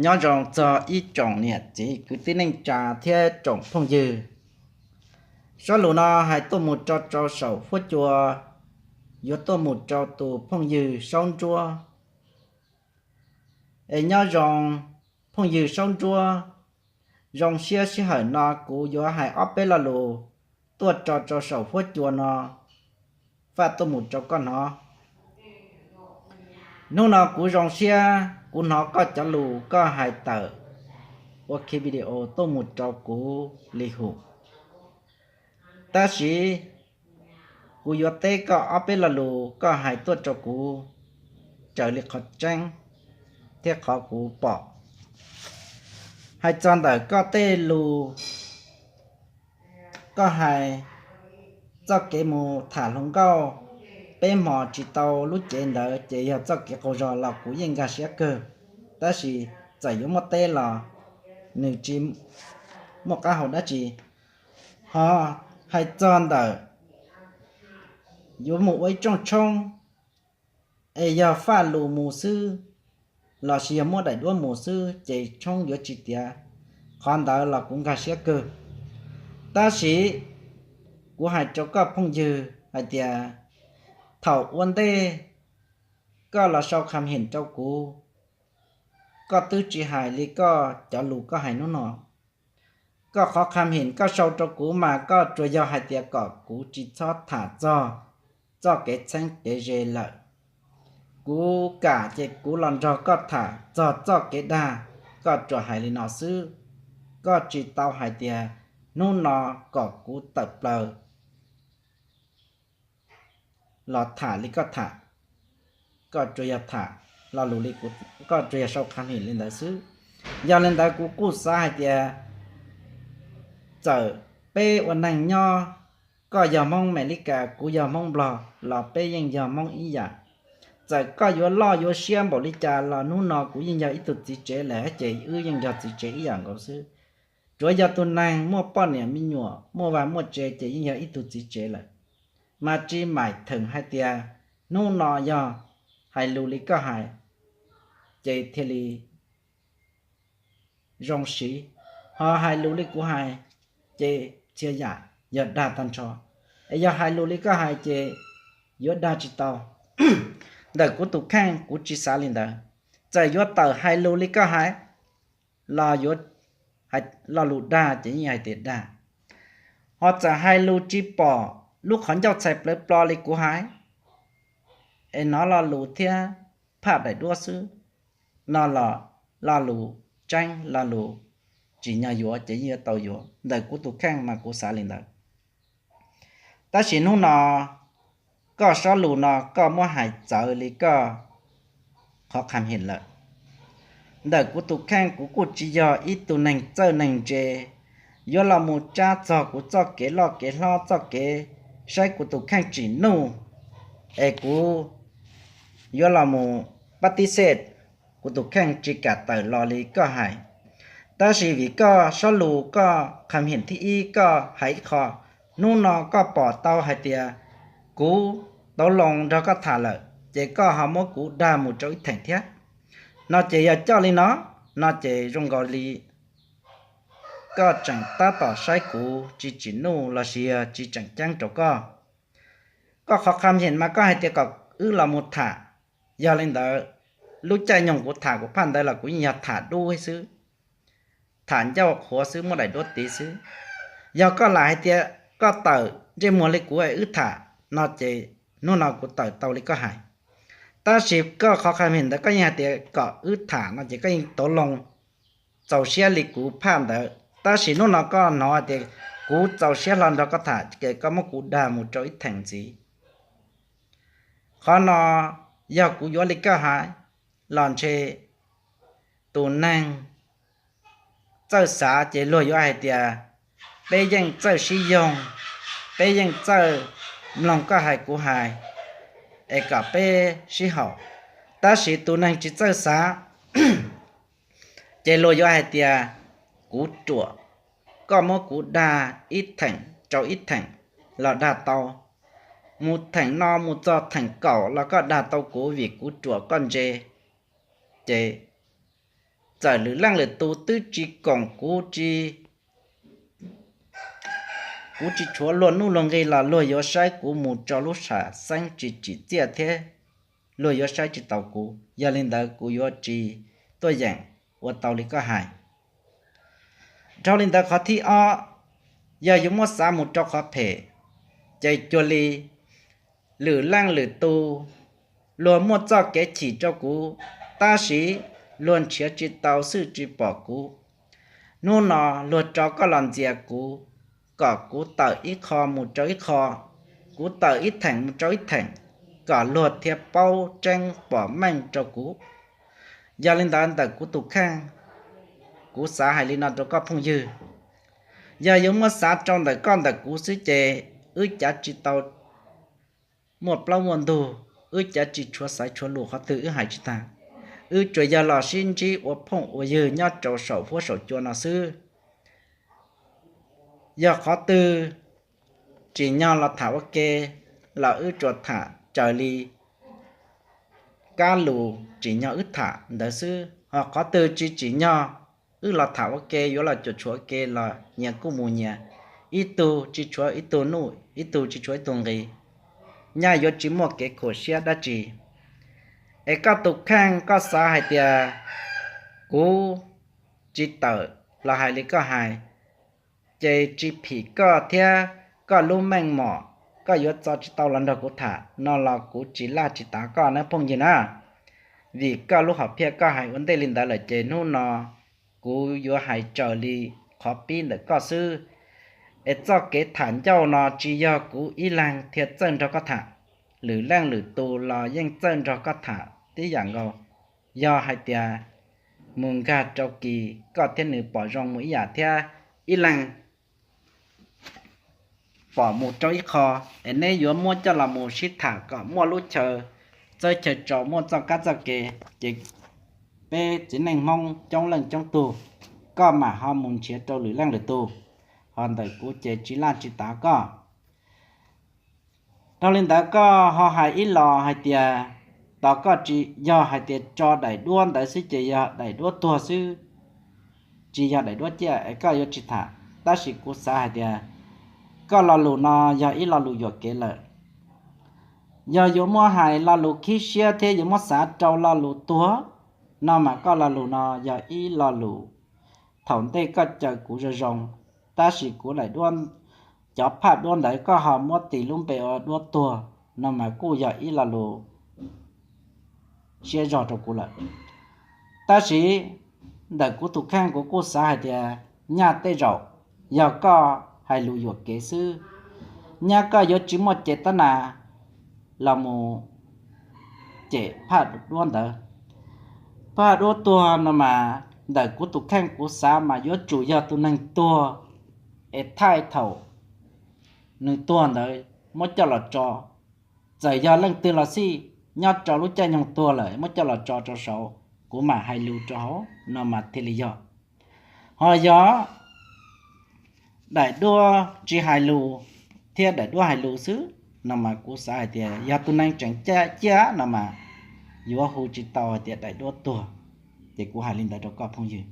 Nyob zoo txog ib tsoom niam txiv kwv tij neej tsa thiab tsoom phooj ywg. Zaj lus no hais tuaj mus rau rau saum huab cua, yuav tuaj mus rau tus phooj ywg Saub Ntsuab. Es nyob zoo phooj ywg Saub Ntsuab, zoo siab sij hawm no kuv yuav hais ob peb lo lus tuaj rau rau saum huab cua no faj tuaj mus rau koj hnov. Hnub no kuv zoo siab kuv hnov koj cov lus koj hais tawm ua ki video tuaj mus rau kuv li hum. Tab sis kuv yuav teb koj ob peb lo lus koj hais tuaj rau kuv raws li qhov tseeb thiab qhov kuv pom. Hais txog ntawm koj tej lus koj hais txoj kev mus tham hluas nkauj peb hmos tsis tau lub cev ntawd ces yog txoj kev qaug zog los kuv yeej nkag siab kawg. Tab sis txawm yuav muaj teb los nws tsis muaj qab hau dab tsi. Ho hais txog ntawm yuav mus ua ib rooj tshoob es yog faj lus mus xwb lossis yog muab daim duab mus xwb ces tshoob yuav tsis tiav, qhov ntawd los kuv nkag siab kawg. Tab sis kuv hais rau koj phooj ywg hais tias thaum ua ntej koj los sau kham him rau kuv, koj twb tsis hais li koj cov lus koj hais hnub no. Koj qhov kham him koj sau rau kuv mas koj tsuas yog hais tias kom kuv tsis txhob tham txog txoj kev txheeb kev ze lawm. Kuv kam ces kuv los nrog koj tham txog txoj kev dag, koj tsuas hais li no xwb. Koj tsis tau hais tias hnub no kom kuv tawm plaws los tham li koj tham, koj tsuas yog tham lo lus li kuv, koj tsuas yog sau kham him li ntawd xwb. Yog li ntawd kuv kuj xav hais tias txawm peb ua neeg nyob, koj yog Hmoob Amelikas, kuv yog Hmoob Nplog los peb yeej yog Hmoob ib yam. Txawm koj yuav loj yuav siab npaum li cas los hnub no kuv yeej yog ib tug txiv tsev lawm ces wb yeej yog txiv tsev ib yam nkaus xwb. Tsuav yog tus neeg muaj poj niam me nyuam muaj vaj muaj tse ces yeej yog ib tug txiv tsev lawm. Mas tsis maim theem hais tias hnub no yog hais lus li koj hais ces thiaj li zoo siv, ho hais lus li kuv hais ces txhia yam yog dag tag nrho. Es yog hais lus li koj hais ces yuav dag tsis tau. Ntawm kuv tus kheej kuv tsis xav li ntawd. Txawm yuav tawm hais lus li koj hais los yuav hais lo lus dag ces yeej hais tias dag. Ho txawm hais lus tsis pom lub qhov ncauj txhais plawv plo li kuv hais, es hnov lo lus thiab phaj daim duab xwb no los lo lus tseeb lo lus tsim nyog yuav ces yeej yuav tau yuav. Ntawm kuv tus kheej mas kuv xav li ntawd. Tab sis hnub no koj sob lus no koj muab hais txawv li koj qhov kham him lawm. Ntawm kuv tus kheej kuv kuj tsis yog ib tug neeg txawj neeg ntse yuav los mus tsab txog kuv txoj kev loj kev hlob txoj kev saib kuv tus kheej tsim nuj es kuv yuav los mus pab tib xej kuv tus kheej tsis kam tawm los li koj hais. Tab sis vim koj sob lus koj kham him thib ib koj hais ib qho, hnub no koj pom tau hais tias kuv tau loo nrog koj tham lawm ces koj ho muab kuv dag mus rau ib theem thiab no ces yog coj li no, no ces zoo nkaus li koj tseem tab tom saib kuv tsis tsim nuj lossis yog tsis tseem ceeb rau koj. Koj qhov kham him mas koj hais tias kom wb los mus tham. Yog li ntawd, lub caij nyoog kuv tham kuv phaj ntawd los kuv yeej yog tham dub xwb, tham ncauj qhuav xwb muab daim duab tiv xwb. Yog koj lam hais tias koj tawm ntsej muag li kuv es wb tham no ces hnub no kuv tawm tau li koj hais. Tab sis koj qhov kham him ntawd koj yeej hais tias kom wb tham no ces koj yeej tau loo txaus siab li kuv phaj ntawd. Tab sis hnub no koj hnov hais tias kuv txaus siab hlo nrog koj tham ces koj muab kuv dag mus rau ib theem ntxiv. Qhov no yog kuv yuav li koj hais los ntshe tus neeg txawj xav ces luag yuav hais tias peb yeej txawj sib yoog, peb yeej txawj mloog koj hais kuv hais es kom peb sib haum. Tab sis tus neeg tsis txawj xav ces luag yuav hais tias kuv ruam, koj muab kuv dag ib theem rau ib theem los dag tau. Mus theem no mus txog theem kaum los koj dag tau kuv vim kuv ruam koj ntse. Ces txawm lwm leej lwm tus twb tsis koom kuv, tsis, kuv tsis tshuav luag nuj luag nqi los luag yuav saib kuv mus rau lub sam xeeb tsis tsim txiaj thiab luag yuav saib tsis taus kuv. Yog li ntawd kuv yuav tsis tuaj yeem ua tau li koj hais. Dhau li ntawd qhov thib ob, yog yuav muab xav mus rau qhov phem, ces cuag li lwm leej lwm tus luag muaj txoj kev chim rau kuv, tab sis luag nrhiav tsis tau xwb tsis pom kuv. Hnub no luag rov koj los ntxias kuv, kom kuv tawm ib qho mus rau ib qho, kuv tawm ib theem mus rau ib theem, kom luag thiaj paub tseeb pom meej rau kuv. Yog li ntawd ntawm kuv tus kheej, kuv xav hais li no rau koj phooj ywg, yog yuav muab xav rau ntawm koj ntawm kuv xwb ces wb cav tsis tau muaj plaub muaj ntug, wb cav tsis tshuav xaiv tshuav lus qhov twg wb hais tsis tag. Wb tsuas yog los sib ntsib ua phooj ua ywg nyob rau saum huab saum cua no xwb. Yog qhov twg tsim nyog los tham ua ke los wb tsuas tham raws li kab lus tsim nyog wb tham ntawd xwb. Ho qhov twg tsis tsim nyog wb los tham ua ke, yuav los cuam tshuam ua ke los nyias kuj mus nyias, ib tug tsis tshuav ib tug nuj, ib tug tsis tshuav ib tug nqi, nyaj yuav tsis muaj kev khuam siab dab tsi. Es koj tus kheej koj xav hais tias kuv tsis tawm los hais li koj hais, ces tsis phim koj thiab koj lub meej mom, koj yuav txo tsis tau los nrog kuv tham no los kuv tsis laj tsis tav koj na phooj ywg na. Vim koj lub hom phiaj koj hais ua ntej li ntawd lawm ces hnub no kuv yuav hais raws li qhov pib ntawm koj xwb. Es txoj kev tham ncauj no tsis yog kuv ib leeg thiaj txawj nrog koj tham, lwm leej lwm tus los yeej txawj nrog koj tham tib yam nkaus. Yog hais tias mus nkag rau kis koj thiab nws pom zoo mus ib yam thiab, ib leeg pom mus rau ib qho, es neb yuav muab coj los mus sib tham kom muaj lub chaw txawb chaw tsaus muaj txoj kab txoj ke, ces peb txiv neej Hmoob coob leej coob tug, koj mam ho mus nrhiav rau lwm leej lwm tus. Ho ntawm kuv ces tsis laj tsis tav koj. Dhau li ntawd koj ho hais ib los hais tias, tos koj tsis yog hais tias tso daim duab ntawd xwb ces yog daim duab tuag xwb, tsis yog daim duab ciaj es koj yuav tsis tham. Tab sis kuv xav hais tias koj lo lus no yog ib lo lus yuam kev lawm. Yog yuav muab hais lo lus khib siab thiab yuav muab xav rau lo lus tuag no mas koj lo lus no yog ib lo lus thaum ntej koj caw kuv zoo zoo, tab sis kuv daim duab, cov phaj duab ntawd koj ho muab tis lub npe ua duab tuag no mas kuj yog ib lo lus siab zog rau kuv lawm. Tab sis ntawm kuv tus kheej kuv kuj xav hais tias nyaj tej zaum yog koj hais lus yuam kev xwb, nyaj koj yuav tsis muaj cev tab nas los mus cem phaj duab ntawd. Phaj duab tuag no mas ntawm kuv tus kheej kuv xav mas yuav tsum yog tus neeg tuag es thaij thaum nws tuag ntawd muab coj los tso. Txawm yog leej twg los xij, nyob rau lub caij nyoog tuag lawm muab coj los tso rau saud, kuv mam hais lus rau hauv no mas thiaj li yog. Ho yog daim duab tsis hais lus thiab daim duab hais lus xwb no mas kuv xav hais tias yog tus neeg tseem ciaj no mas yuav hu tsis tau hais tias daim duab tuag. Ces kuv hais li ntawd rau koj phooj ywg.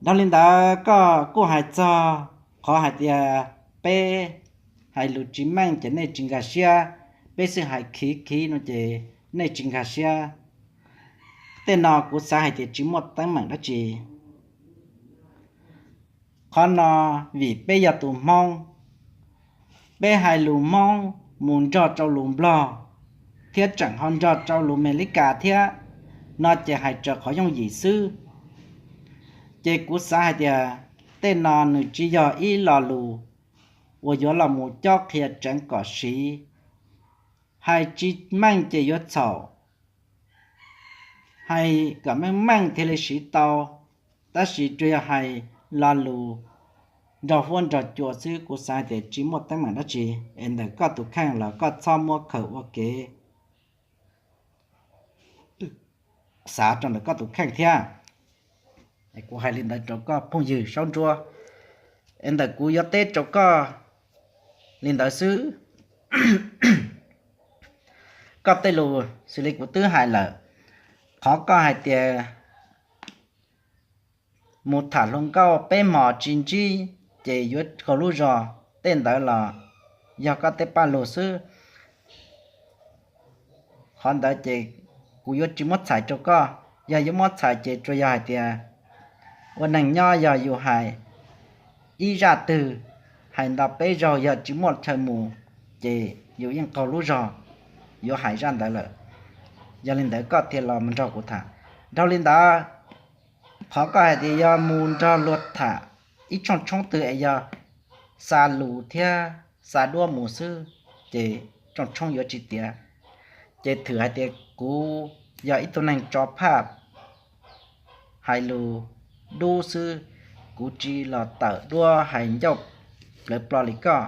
Dhau li ntawd koj kuj hais txog qhov hais tias peb hais lus tsis meej ces nej tsis nkag siab, peb xwb hais khiv khiv no ces nej tsis nkag siab. Tej no kuv xav hais tias tsis muaj teeb meem dab tsi. Qhov no vim peb yog tus Hmoob, peb hais lus Hmoob mus nrog rau lus Nplog thiab tseem ho nrog rau lus Amelikas thiab no ces hais raws qhov yooj yim xwb. Ces kuv xav hais tias tej no nws tsis yog ib lo lus uas yuav los mus cob qhia tseev kom siv. Hais tsis meej ces yuav txhaum, hais kom meej meej thiaj li siv tau, tab sis tsuas yog hais lo lus nrog huab nrog cua xwb, kuv xav hais tias tsis muaj teeb meem dab tsi. Es ntawm koj tus kheej los koj txhob muab khaws ua kev xav rau ntawm koj tus kheej thiab. Kuv hais li ntawd rau koj phooj ywg Saub Ntsuab. Es ntawm kuv yuav teb rau koj li ntawd xwb. Koj tej lus xws li kuv twb hais lawm, qhov koj hais tias mus tham hluas nkauj peb hmos tsis ntsib ces yuav qaug lub zog, tej ntawd los yog koj tej paj lug xwb. Qhov ntawd ces kuv yuav tsis muab txhais rau koj. Yog yuav muab txhais ces tsuas yog hais tias ua neeg nyob yog yus hais ib zaj twg, hais ntau peb zaug yog tsis muaj chaw mus ces yus yeej qaug lub zog yuav hais zaj ntawd lawm. Yog li ntawd koj thiaj los mus nrog kuv tham. Dhau li ntawd, qhov koj hais tias yog mus nrog luag tham ib tshooj tshoob twg es yog xa lus thiab xa duab mus xwb ces tshooj tshoob yuav tsis tiav. Ces thwm hais tias kuv yog ib tug neeg tso phaj hais lus dub xwb, kuv tsis los tawm duab hais ncauj plawv plo li koj.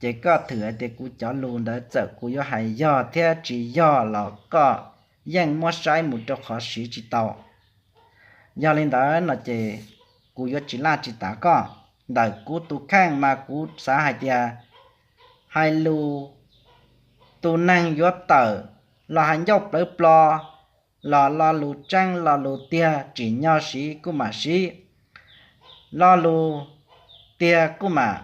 Ces koj thwm hais tias kuv cov lus ntawd txawm kuv yuav hais yog thiab tsis yog los koj yeej muab saib mus rau qhov siv tsis tau. Yog li ntawd no ces kuv yuav tsis laj tsis tav koj. Ntawm kuv tus kheej mas kuv xav hais tias hais lus, tus neeg yuav tawm los hais ncauj plawv plo los lo lus tseeb lo lus tiag tsim nyog siv kuj mam siv, lo lus tiag kuj mam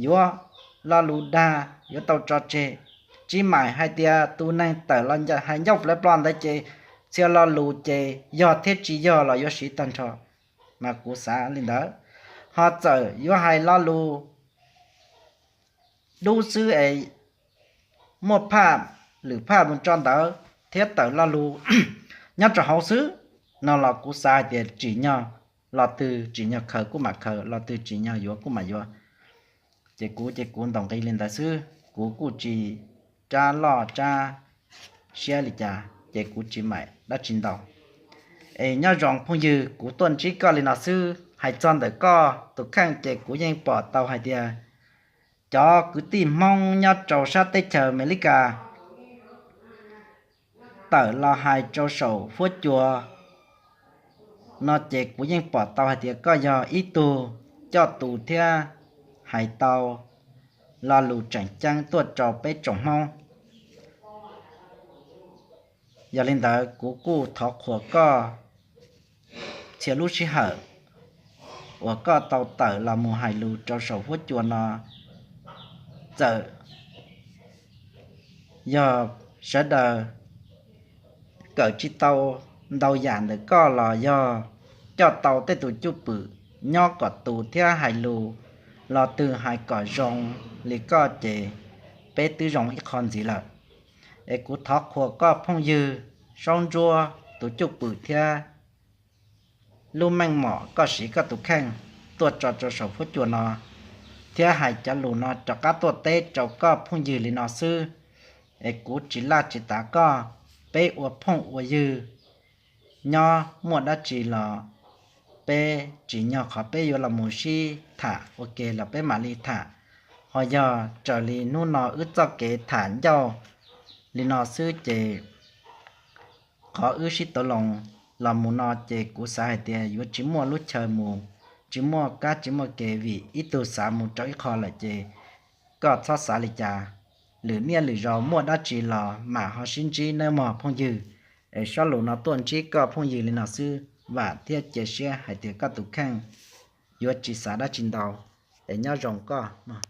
yuav, lo lus dag yuav tau tso tseg. Tsis mam hais tias tus neeg tawm los hais ncauj plawv plo ntawd ces txhia lo lus ces yog thiab tsis yog los yuav siv tag nrho, mas kuv xav li ntawd. Ho txawm yuav hais lo lus dub xwb es muaj phaj, lwm phaj mus tso ntawd thiab tawm lo lus nyob rau hauv xwb no los kuv xav hais tias tsim nyog, lo twg tsim nyog khaws kuj mam khaws, lo twg tsim nyog yuav kuj mam yuav. Ces kuv ces kuv ntaus nqi li ntawd xwb, kuv kuj tsis rab loj rab siab li cas ces kuv tsis mam dab tsi ntau. Es nyob zoo phooj ywg, kuv tuaj ntsib koj li no xwb. Hais txog ntawm koj tus kheej ces kuv yeej pom tau hais tias cov kwv tij Hmoob nyob rau sab teb chaws Amelikas tawm los hais rau saum huab cua no ces kuv yeej pom tau hais tias koj yog ib tug coj tus thiab hais tau lo lus tseem ceeb tuaj rau peb tsoom Hmoob. Yog li ntawd kuv kuj thov qhuas koj txhia lub sij hawm uas koj tau tawm los mus hais lus rau saum huab cua no. Txawm yog sawv daws kawm tsis tau ntau yam ntawm koj los yog coj tau tej tus cwj pwm nyob kom tus thiab hais lus los twg hais kom zoo li koj ces peb twb zoo ib qho ntxiv lawm. Es kuv thov qhuas koj phooj ywg Saub Ntsuab tus cwj pwm thiab lub meej mom koj siv koj tus kheej tuaj tso rau saum huab cua no thiab hais cov lus no rov qab tuaj teb rau koj phooj ywg li no xwb. Es kuv tsis laj tsis tav koj, peb ua phooj ua ywg nyob, muaj dab tsi los peb tsim nyog qhov peb yuav los mus sib tham ua ke los peb mam li tham. Ho yog raws li hnub no wb txoj kev tham ncauj li no xwb ces qhov wb sib tau loo los mus no ces kuv xav hais tias yuav tsis muaj lub chaw mus, tsis muaj kab tsis muaj kev vim ib tug xav mus rau ib qho lawm ces koj txhob xav li cas. Lwm niaj lwm zaus muaj dab tsi los mam ho sib ntsib nawb mog phooj ywg. Es sob lus no tuaj ntsib koj phooj ywg li no xwb, vam thiab cia siab hais tias koj tus kheej yuav tsis xav dab tsi ntau. Es nyob zoo koj mog.